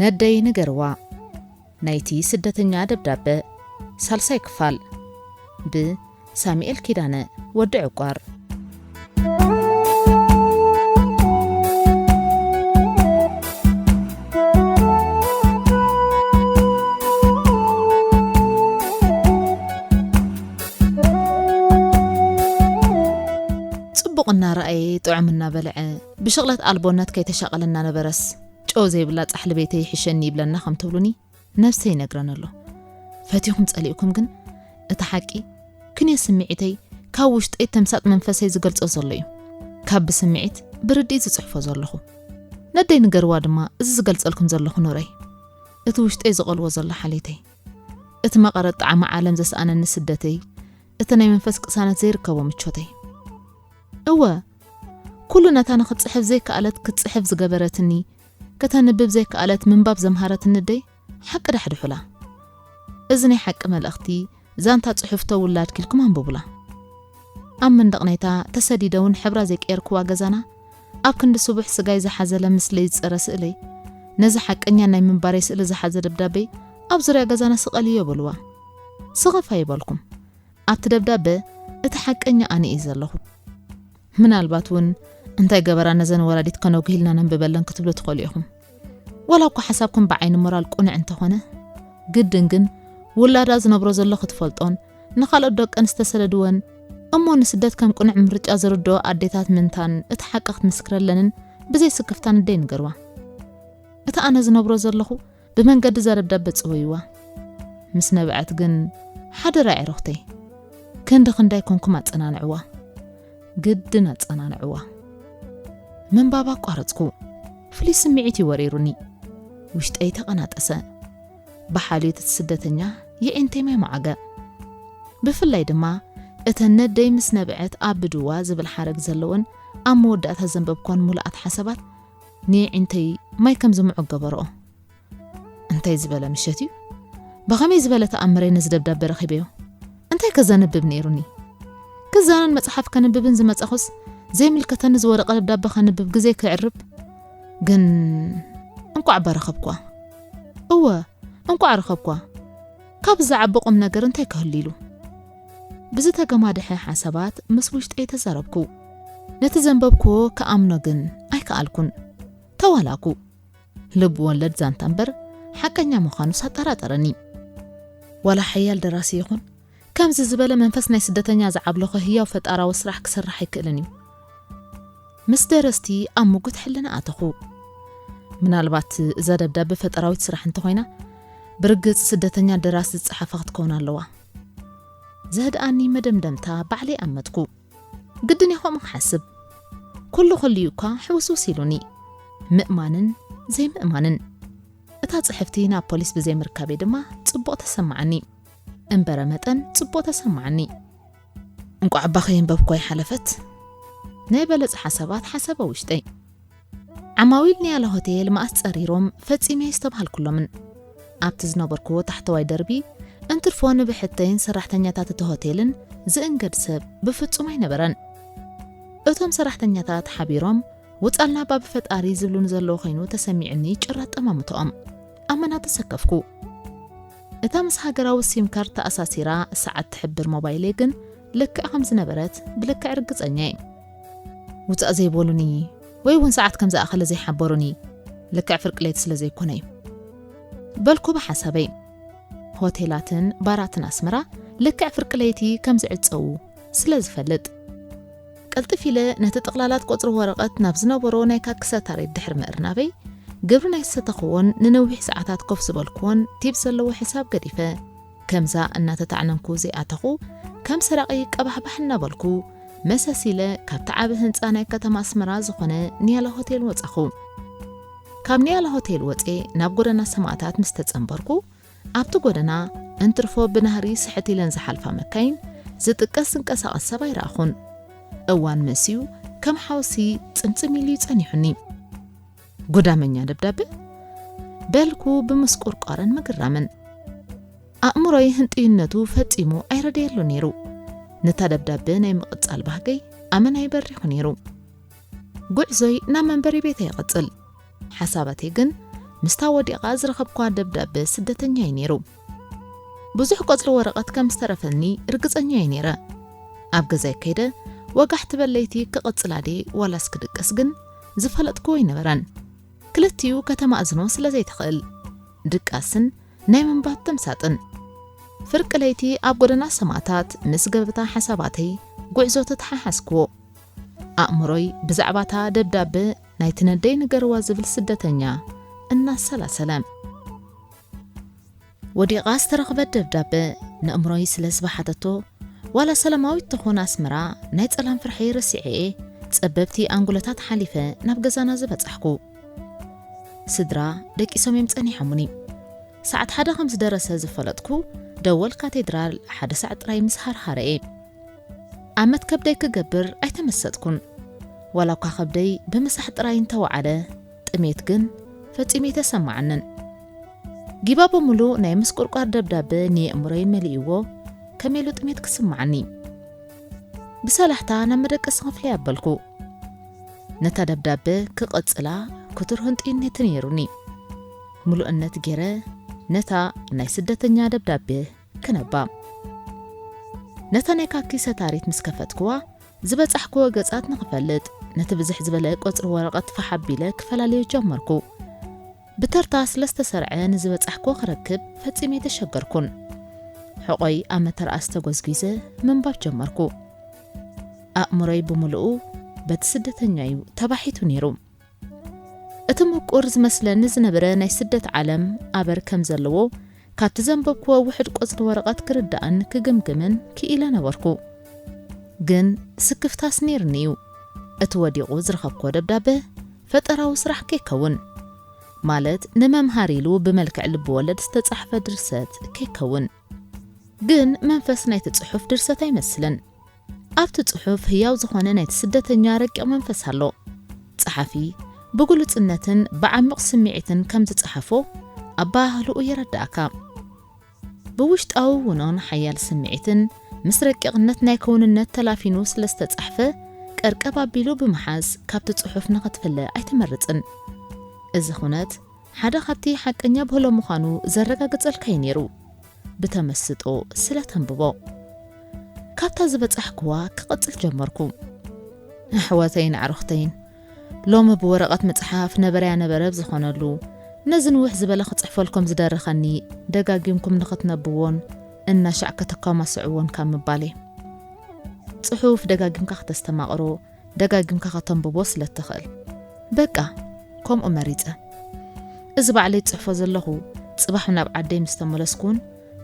ነደይ ንገርዋ። ናይቲ ስደተኛ ደብዳበ ሳልሳይ ክፋል፣ ብሳሙኤል ኪዳነ ወዲ ዕቋር። ጽቡቕ እናረኣየ፣ ጥዑም እናበልዐ፣ ብሽቕለት ኣልቦነት ከይተሻቐለ እናነበረስ፣ ጨው ዘይብላ ጻሕሊ ቤተይ ይሕሸኒ ይብለና ከም ትብሉኒ፣ ነብሰይ ይነግረን ኣሎ። ፈቲኹም ጸሊእኩም ግን፣ እቲ ሓቂ ክንዮ ስምዒተይ ካብ ውሽጠይ ተምሳጥ መንፈሰይ ዝገልጾ ዘሎ እዩ። ካብ ብስምዒት ብርድኢት ዝጽሕፎ ዘለኹ። ነደይ ንገርዋ ድማ እዚ ዝገልጸልኩም ዘለኹ ኑረይ። እቲ ውሽጠይ ዝቐልዎ ዘሎ ሓልዮተይ። እቲ መቐረት ጣዕሚ ዓለም ዘስኣነኒ ስደተይ። እቲ ናይ መንፈስ ቅሳነት ዘይርከቦ ምቾተይ። እወ፣ ኩሉ ነታ ንኽትጽሕፍ ዘይከኣለት ክትጽሕፍ ዝገበረትኒ፣ ከተንብብ ዘይከኣለት ምንባብ ዘምሃረትኒ ኣደይ ሓቂ ዳሕድሑላ። እዚ ናይ ሓቂ መልእኽቲ ዛንታ ጽሑፍቶ ውላድኪ ኢልኩም ኣንብቡላ። ኣብ መንደቕ ናይታ ተሰዲደ እውን ሕብራ ዘይቀየርክዋ ገዛና፣ ኣብ ክንዲ ስቡሕ ስጋይ ዝሓዘለ ምስለይ ዝጸረ ስእለይ፣ ነዚ ሓቀኛ ናይ ምንባረይ ስእሊ ዝሓዘ ደብዳበይ ኣብ ዙርያ ገዛና ስቐልዮ በልዋ። ስኸፍ ኣይበልኩም። ኣብቲ ደብዳበ እቲ ሓቀኛ ኣነ እየ ዘለኹ። ምናልባት እውን እንታይ ገበራ ነዘን ወላዲት ከነጉሂልና ነንብበለን ክትብሉ ትኽእሉ ኢኹም። ዋላ እኳ ሓሳብኩም ብዓይኒ ሞራል ቅኑዕ እንተኾነ፣ ግድን ግን ውላዳ ዝነብሮ ዘሎ ክትፈልጦን ንኻልኦት ደቀን ዝተሰደድወን እሞ ንስደት ከም ቅኑዕ ምርጫ ዝርድኦ ኣዴታት ምንታን እቲ ሓቂ ክትምስክረለንን ብዘይ ስክፍታ ንደይ ንገርዋ። እቲ ኣነ ዝነብሮ ዘለኹ ብመንገዲ እዛ ደብዳበ ጽወይዋ። ምስ ነብዐት ግን ሓደራ ኣዕሩኽተይ፣ ክንዲ ክንዳይ ኮንኩም ኣጸናንዕዋ። ግድን ኣጸናንዕዋ። ምንባብ ኣቋረጽኩ። ፍሉይ ስምዒት እዩ ወሪሩኒ። ውሽጠይ ተቐናጠሰ። ብሓልዮት እቲ ስደተኛ የዒንተይ ማይ መዓገ። ብፍላይ ድማ እተን ነደይ ምስ ነብዐት ኣብድዋ ዝብል ሓረግ ዘለወን ኣብ መወዳእታ ዘንበብኳን ሙሉኣት ሓሳባት ንየዒንተይ ማይ ከም ዝምዑ ገበርኦ። እንታይ ዝበለ ምሸት እዩ? ብኸመይ ዝበለ ተኣምረይ ነዚ ደብዳበ ረኺበዮ? እንታይ ከዘንብብ ነይሩኒ? ክዛነን መጽሓፍ ከንብብን ዝመጻኹስ ዘይምልከተኒ ዝወደቐ ደብዳበ ከንብብ ግዜ ክዕርብ? ግን እንቋዕ እባ ረኸብኳ። እወ፣ እንቋዕ ረኸብኳ። ካብ ዝዓቢ ቁም ነገር እንታይ ክህሉ ኢሉ? ብዝተገማድሐ ሓሳባት ምስ ውሽጠይ ተዛረብኩ። ነቲ ዘንበብክዎ ክኣምኖ ግን ኣይከኣልኩን። ተዋላኩ። ልብ ወለድ ዛንታ እምበር ሓቀኛ ምዃኑስ ኣጠራጠረኒ። ዋላ ሓያል ደራሲ ይኹን፣ ከምዚ ዝበለ መንፈስ ናይ ስደተኛ ዝዓብለኾ ህያው ፈጣራዊ ስራሕ ክሰርሕ ኣይክእልን እዩ። ምስ ደረስቲ ኣብ ምጉት ሕልና ኣተኹ። ምናልባት እዛ ደብዳበ ፈጠራዊት ስራሕ እንተኾይና፣ ብርግጽ ስደተኛ ደራሲ ዝጸሓፋ ክትከውን ኣለዋ። ዘህድኣኒ መደምደምታ ባዕለይ ኣመትኩ። ግድን እዩ ከምኡ ክሓስብ። ኩሉ ኩሉ እዩ እኳ ሕውስውስ ኢሉኒ። ምእማንን ዘይምእማንን። እታ ጽሕፍቲ ናብ ፖሊስ ብዘይምርካበይ ድማ ጽቡቕ ተሰማዓኒ። እምበረ መጠን ጽቡቕ ተሰማዓኒ። እንቋዕ እባ ከየንበብኳ ይሓለፈት። ናይ በለጽ ሓሳባት ሓሰበ ውሽጠይ። ዓማዊል ንያላ ሆቴል መኣስ ጸሪሮም ፈጺመ ኣይስተብሃልኩሎምን። ኣብቲ ዝነበርኩዎ ታሕተዋይ ደርቢ እንትርፎ ንብሕተይን ሰራሕተኛታት እቲ ሆቴልን ዝእንገድ ሰብ ብፍጹም ኣይነበረን። እቶም ሰራሕተኛታት ሓቢሮም፣ "ውጻልና ባብ ፈጣሪ" ዝብሉኒ ዘለዉ ኮይኑ ተሰሚዑኒ ጭራ ኣጠማምትኦም። ኣመና ተሰከፍኩ። እታ ምስ ሃገራዊ ሲም ካርድ ተኣሳሲራ ሰዓት ትሕብር ሞባይለይ ግን ልክዕ ከም ዝነበረት ብልክዕ ርግጸኛ እየ። ውጻእ ዘይበሉኒ ወይ እውን ሰዓት ከም ዝኣኸለ ዘይሓበሩኒ ልክዕ ፍርቂ ለይቲ ስለ ዘይኮነ እዩ በልኩ ብሓሳበይ። ሆቴላትን ባራትን ኣስመራ ልክዕ ፍርቂ ለይቲ ከም ዝዕጸዉ ስለ ዝፈልጥ። ቀልጥፍ ኢለ ነቲ ጥቕላላት ቁጽሪ ወረቐት ናብ ዝነበሮ ናይ ካክሰታሬት ድሕሪ ምእርናበይ፣ ግብሪ ናይ ዝሰተኽዎን ንነዊሕ ሰዓታት ኮፍ ዝበልክዎን ቲፕ ዘለዎ ሕሳብ ገዲፈ፣ ከምዛ እናተታዕነንኩ ዘይኣተኹ፣ ከም ሰራቒ ቀባሕባሕ እናበልኩ፣ መሰስ ኢለ ካብቲ ዓቢ ህንጻ ናይ ከተማ ኣስመራ ዝኾነ ኒያላ ሆቴል ወጻኹ። ካብ ኒያላ ሆቴል ወጼ ናብ ጎደና ሰማእታት ምስ ተጸንበርኩ፣ ኣብቲ ጎደና እንትርፎ ብናህሪ ስሕት ኢለን ዝሓልፋ መካይን ዝጥቀስ ዝንቀሳቐስ ሰብ ኣይረኣኹን። እዋን መሲዩ ከም ሓውሲ ጽምጽም ኢሉ እዩ ጸኒሑኒ። "ጎዳመኛ ደብዳበ?" በልኩ ብምስቁርቋርን ምግራምን። ኣእምሮይ ህንጥይነቱ ፈጺሙ ኣይረደየሉ ነይሩ። ነታ ደብዳበ ናይ ምቕጻል ባህገይ ኣመና ይበሪኹ ነይሩ። ጉዕዞይ ናብ መንበሪ ቤተይ ይቕጽል። ሓሳባተይ ግን ምስታ ወዲቓ ዝረኸብኳ ደብዳበ ስደተኛ እዩ ነይሩ። ብዙሕ ቆጽሊ ወረቐት ከም ዝተረፈኒ ርግጸኛ እየ ነይረ። ኣብ ገዛይ ከይደ ወጋሕ ትበል ለይቲ ክቕጽላ ድየ ዋላስ ክድቅስ ግን ዝፈለጥኩ ኣይነበረን። ክልቲኡ ከተማእዝኖ ስለ ዘይትኽእል፣ ድቃስን ናይ ምንባብ ተምሳጥን። ፍርቂ ለይቲ ኣብ ጎደና ሰማእታት ምስ ገበታ ሓሳባተይ ጉዕዞ ተተሓሓዝክዎ። ኣእምሮይ ብዛዕባታ ደብዳበ ናይቲ ነደይ ንገርዋ ዝብል ስደተኛ እናሰላሰለ። ወዲቓ ዝተረኽበት ደብዳበ ንእምሮይ ስለ ዝበሓተቶ፣ ዋላ ሰላማዊት ትኹን ኣስመራ ናይ ጸላም ፍርሐይ ረሲዐ'የ ጸበብቲ ኣንጎሎታት ሓሊፈ ናብ ገዛና ዝበጻሕኩ። ስድራ ደቂሶም እዮም ጸኒሖምኒ። ሰዓት ሓደ ከም ዝደረሰ ዝፈለጥኩ፣ ደወል ካቴድራል ሓደ ሳዕ ጥራይ ምስ ሃርሃረ'የ። ኣመት ከብደይ ክገብር ኣይተመሰጥኩን። ዋላ እኳ ከብደይ ብምሳሕ ጥራይ እንተወዓለ፣ ጥሜት ግን ፈጺሙ ኣይተሰማዓንን። ጊባ ብምሉእ ናይ ምስቁርቋር ደብዳበ ንየእምሮይ መሊእዎ፣ ከመይ ኢሉ ጥሜት ክስማዓኒ? ብሰላሕታ ናብ መደቀሲ ክፍለይ ኣበልኩ። ነታ ደብዳበ ክቐጽላ ክቱር ህንጡይነት ነይሩኒ። ምሉእነት ገይረ ነታ ናይ ስደተኛ ደብዳበ ክነባ። ነታ ናይ ካኪ ሰታሪት ምስ ከፈትክዋ፣ ዝበጻሕክዎ ገጻት ንኽፈልጥ፣ ነቲ ብዝሕ ዝበለ ቁጽሪ ወረቐት ፋሕ ኣቢለ ክፈላለዮ ጀመርኩ። ብተርታ ስለ ዝተሰርዐ ንዝበጻሕክዎ ክረክብ ፈጺመ ኣይተሸገርኩን። ሕቖይ ኣብ መተርኣስ ተጎዝጒዘ ምንባብ ጀመርኩ። ኣእምሮይ ብምሉኡ በቲ ስደተኛ እዩ ተባሒቱ ነይሩ። እቲ ምቁር ዝመስለኒ ዝነበረ ናይ ስደት ዓለም ኣበር ከም ዘለዎ ካብቲ ዘንበብክዎ ውሑድ ቆጽሊ ወረቐት ክርዳእን ክግምግምን ክኢለ ነበርኩ። ግን ስክፍታስ ነይርኒ እዩ። እቲ ወዲቑ ዝረኸብክዎ ደብዳበ ፈጠራዊ ስራሕ ከይከውን፣ ማለት ንመምሃሪ ኢሉ ብመልክዕ ልብወለድ ዝተጻሕፈ ድርሰት ከይከውን። ግን መንፈስ ናይቲ ጽሑፍ ድርሰት ኣይመስልን። ኣብቲ ጽሑፍ ህያው ዝኾነ ናይቲ ስደተኛ ረቂቕ መንፈስ ኣሎ። ጸሓፊ ብግሉጽነትን ብዓሚቕ ስምዒትን ከም ዝጸሓፎ ኣበሃህልኡ የረድኣካ። ብውሽጣዊ ውኖን ሓያል ስምዒትን ምስ ረቂቕነት ናይ ክውንነት ተላፊኑ ስለ ዝተጻሕፈ፣ ቀርቀብ ኣቢሉ ብምሓዝ ካብቲ ጽሑፍ ንኽትፍለ ኣይተመርጽን። እዚ ኩነት ሓደ ካብቲ ሓቀኛ ብህሎ ምዃኑ ዘረጋግጸልካ እዩ ነይሩ። ብተመስጦ ስለ ተንብቦ። ካብታ ዝበጻሕክዋ ክቐጽል ጀመርኩ። ኣሕዋተይን ኣዕሩኽተይን፣ ሎሚ ብወረቐት ምጽሓፍ ነበረያ ነበረ ብዝኾነሉ፣ ነዚ ንውሕ ዝበለ ክጽሕፈልኩም ዝደረኸኒ ደጋጊምኩም ንኽትነብዎን እናሻዕ ከተከማስዕዎን ካብ ምባል እየ። ጽሑፍ ደጋጊምካ ክተስተማቕሮ፣ ደጋጊምካ ከተንብቦ ስለ እትኽእል። በቃ፣ ከምኡ መሪጸ። እዚ ባዕለይ ዝጽሕፎ ዘለኹ፣ ጽባሕ ናብ ዓደይ ምስ ተመለስኩን፣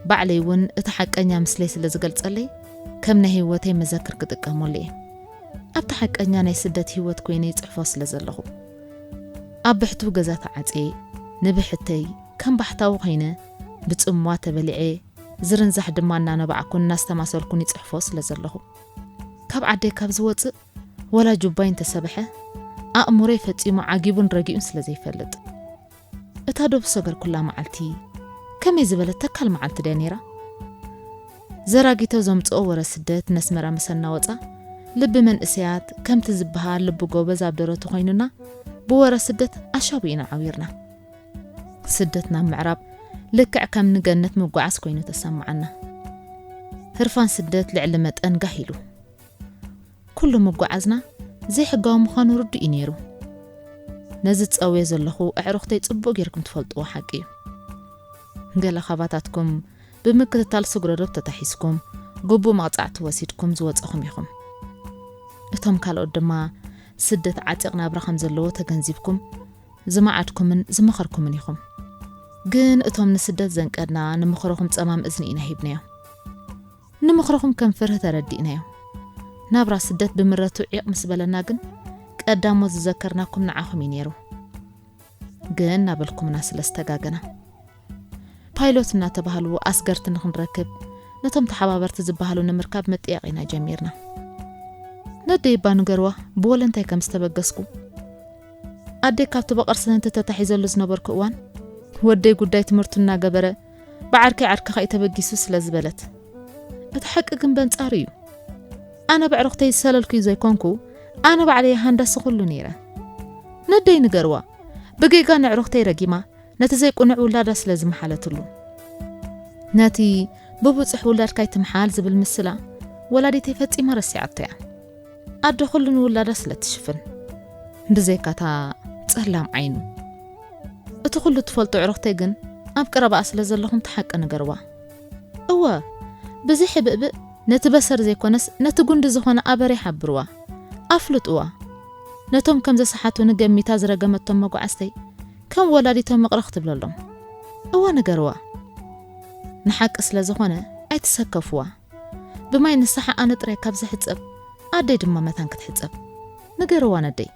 ባዕለይ እውን እቲ ሓቀኛ ምስለይ ስለ ዝገልጸለይ፣ ከም ናይ ህይወተይ መዘክር ክጥቀመሉ እየ። ኣብቲ ሓቀኛ ናይ ስደት ህይወት ኮይነ ይጽሕፎ ስለ ዘለኹ። ኣብ ብሕቱ ገዛ ተዓጽየ፣ ንብሕተይ ከም ባሕታዊ ኮይነ፣ ብጽምዋ ተበሊዐ፣ ዝርንዛሕ ድማ እናነባዕኩን እናስተማሰልኩን ይጽሕፎ ስለ ዘለኹ። ካብ ዓደይ ካብ ዝወጽእ፣ ወላ ጁባይ እንተሰብሐ፣ ኣእምሮይ ፈጺሙ ዓጊቡን ረጊኡን ስለ ዘይፈልጥ። እታ ዶብ ዝሰገርኩላ መዓልቲ፣ ከመይ ዝበለት ተካል መዓልቲ ድያ ነይራ? ዘራጊቶ ዘምጽኦ ወረ ስደት ነስመራ ምስ ኣናወጻ፣ ልቢ መንእሰያት ከምቲ ዝበሃል ልቢ ጎበዝ ኣብ ደረቱ ኮይኑና፣ ብወረ ስደት ኣሻቡ ኢና ዓዊርና። ስደት ናብ ምዕራብ ልክዕ ከም ንገነት ምጓዓዝ ኮይኑ ተሰማዓና። ህርፋን ስደት ልዕሊ መጠን ጋህ ኢሉ። ኩሉ ምጉዓዝና ዘይሕጋዊ ምዃኑ ርዱእ እዩ ነይሩ። ነዚ ዝጸውዮ ዘለኹ ኣዕሩኽተይ ጽቡቕ ጌርኩም ትፈልጥዎ ሓቂ እዩ። ገለ ካባታትኩም ብምክትታል ስግረ ዶብ ተታሒዝኩም፣ ግቡእ መቕጻዕቲ ወሲድኩም ዝወጸኹም ኢኹም። እቶም ካልኦት ድማ ስደት ዓጺቕ ናብራ ከም ዘለዎ ተገንዚብኩም ዝመዓድኩምን ዝመኸርኩምን ኢኹም። ግን እቶም ንስደት ዘንቀድና ንምኽርኹም ጸማም እዝኒ ኢና ሂብናዮም። ንምኽርኹም ከም ፍርሂ ተረዲእናዮ። ናብራ ስደት ብምረቱ ዒቕ ምስ በለና ግን ቀዳሞት ዝዘከርናኩም ንዓኹም እዩ ነይሩ። ግን ናበልኩምና ስለ ዝተጋገና። ፓይሎት እናተባህሉ ኣስገርቲ ንኽንረክብ ነቶም ተሓባበርቲ ዝበሃሉ ንምርካብ ምጥያቕ ኢና ጀሚርና። ነደይ እባ ንገርዋ ብወለንታይ ከም ዝተበገስኩ። ኣደይ ካብቲ ብቕርሲ ህንቲ ተታሒዘሉ ዝነበርኩ እዋን፣ ወደይ ጉዳይ ትምህርቱ እናገበረ፣ ብዓርከይ ዓርክኻ እዩ ተበጊሱ ስለ ዝበለት። እቲ ሓቂ ግን በንጻሩ እዩ። ኣነ ብዕሩኽተይ ዝሰለልኩ እዩ ዘይኮንኩ፣ ኣነ ባዕለይ ሃንዳሲ ኩሉ ነይረ። ነደይ ንገርዋ፣ ብጌጋ ንዕሩኽተይ ረጊማ፣ ነቲ ዘይቁኑዕ ውላዳ ስለ ዝመሓለትሉ። ነቲ ብቡጽሕ ውላድካ ኣይትምሓል ዝብል ምስላ ወላዲተይ ፈጺማ ረሲዓቶ እያ። ኣደ ኩሉ ንውላዳ ስለ ትሽፍን። ብዘይካታ ጸላም ዓይኑ። እቲ ኩሉ ትፈልጦ ኣዕሩኽተይ ግን ኣብ ቀረባኣ ስለ ዘለኹም እቲ ሓቂ ንገርዋ። እወ፣ ብዘይ ሕብእብእ ነቲ በሰር ዘይኮነስ ነቲ ጉንዲ ዝኾነ ኣበሬ ሓብርዋ። ኣፍልጥዋ። ነቶም ከም ዘሰሓቱኒ ገሚታ ዝረገመቶም መጓዓዝተይ ከም ወላዲቶም ይቕረ ክትብለሎም። እወ ንገርዋ። ንሓቂ ስለ ዝኾነ ኣይትሰከፍዋ። ብማይ ንስሓ ኣነ ጥራይ ካብ ዝሕጸብ ኣደይ ድማ መታን ክትሕጸብ። ንገርዋ ነደይ።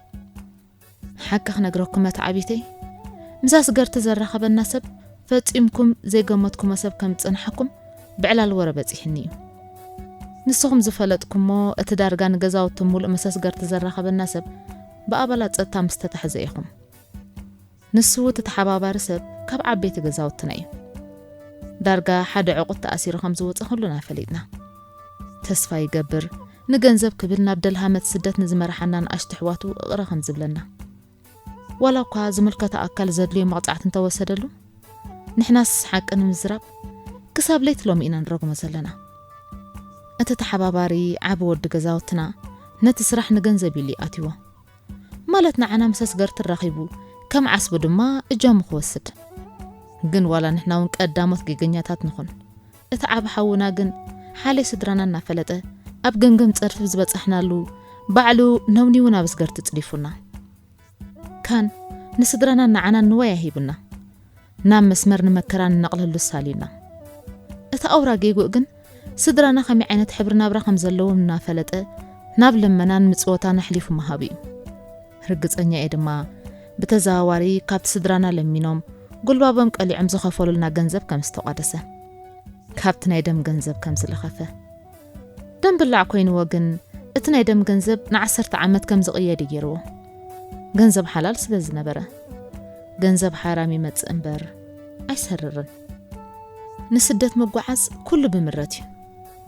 ሓቂ ክነግረኩም መተዓቢተይ፣ ምስ ኣስገርቲ ዘራኸበና ሰብ ፈጺምኩም ዘይገመትኩሞ ሰብ ከም ዝጸንሓኩም ብዕላል ወረ በጺሕኒ እዩ። ንስኹም ዝፈለጥኩሞ እቲ ዳርጋ ንገዛውቲ ሙሉእ ምስ ኣስገርቲ ዘራኸበና ሰብ ብኣባላት ጸጥታ ምስ ተታሕዘ ኢኹም። ንሱ እቲ ተሓባባሪ ሰብ ካብ ዓበይቲ ገዛውትና እዩ። ዳርጋ ሓደ ዕቑት ተኣሲሩ ከም ዝወጸ ኩሉና ፈሊጥና። ተስፋ ይገብር ንገንዘብ ክብል ናብ ደልሃመት ስደት ንዝመርሓና ንኣሽቱ ኣሕዋቱ እቕረ ከም ዝብለና። ዋላ እኳ ዝምልከቶ ኣካል ዘድልዮ መቕጻዕቲ እንተወሰደሉ፣ ንሕናስ ሓቂ ንምዝራብ ክሳብ ለይቲ ሎሚ ኢና ንረግሞ ዘለና። እቲ ተሓባባሪ ዓቢ ወዲ ገዛውትና ነቲ ስራሕ ንገንዘብ ኢሉ ይኣትዎ። ማለት ንዓና ምስ ኣስገርቲ ራኺቡ ከም ዓስቡ ድማ እጃሙ ክወስድ። ግን ዋላ ንሕና እውን ቀዳሞት ጌገኛታት ንኹን። እቲ ዓቢ ሓውና ግን ሓለይ ስድራና እናፈለጠ ኣብ ገምገም ጸድፊ ዝበጻሕናሉ ባዕሉ ነውኒውን ኣብ ኣስገርቲ ጽዲፉና። ካን ንስድራና ንዓና ንዋይ ኣሂቡና። ናብ መስመር ንመከራ ንነቕለሉ ሳልዩና። እቲ ኣውራ ጌጉእ ግን ስድራና ከመይ ዓይነት ሕብሪ ናብራ ከም ዘለዎም እናፈለጠ ናብ ልመናን ምጽወታን ኣሕሊፉ ምሃቡ እዩ። ርግጸኛ እየ ድማ ብተዘዋዋሪ ካብቲ ስድራና ለሚኖም ጉልባቦም ቀሊዖም ዝኸፈሉልና ገንዘብ ከም ዝተቋደሰ፣ ካብቲ ናይ ደም ገንዘብ ከም ዝለኸፈ። ደም ብላዕ ኮይንዎ ግን እቲ ናይ ደም ገንዘብ ንዓሰርተ ዓመት ከም ዝቕየድ እዩ ገይርዎ። ገንዘብ ሓላል ስለ ዝነበረ። ገንዘብ ሓራም ይመጽእ እምበር ኣይሰርርን። ንስደት ምጓዓዝ ኩሉ ብምረት እዩ።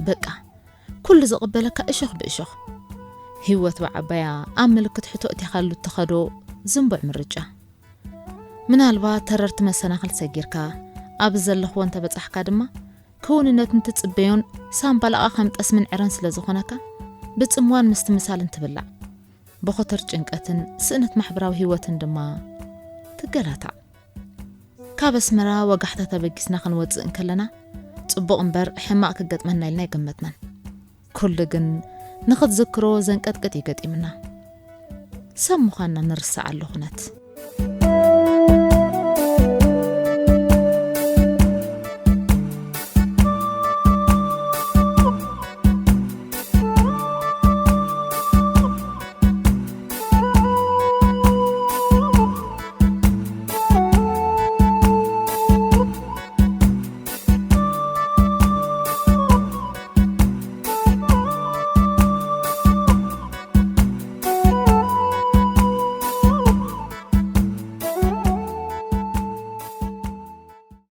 በቃ ኩሉ ዝቕበለካ እሾኽ ብእሾኽ። ህይወት ብዓባያ ኣብ ምልክት ሕቶ እቲኻሉ እትኸዶ ዝንቡዕ ምርጫ። ምናልባት ተረርቲ መሰናኽል ሰጊርካ ኣብ ዘለኽዎ እንተበጻሕካ ድማ ክውንነት እንትጽበዮን ሳምባላቓ ከም ጠስምን ዕረን ስለ ዝኾነካ ብጽምዋን ምስትምሳልን ትብላዕ። ብኾተር ጭንቀትን ስእነት ማሕበራዊ ህይወትን ድማ ትገላታዕ። ካብ ኣስመራ ወጋሕታ ተበጊስና ክንወጽእ እንከለና ጽቡቕ እምበር ሕማቕ ክገጥመና ኢልና ኣይገመትናን። ኩሉ ግን ንኽትዝክሮ ዘንቀጥቅጥ እዩ ገጢምና። ሰብ ምዃንና ንርስዓሉ ኩነት።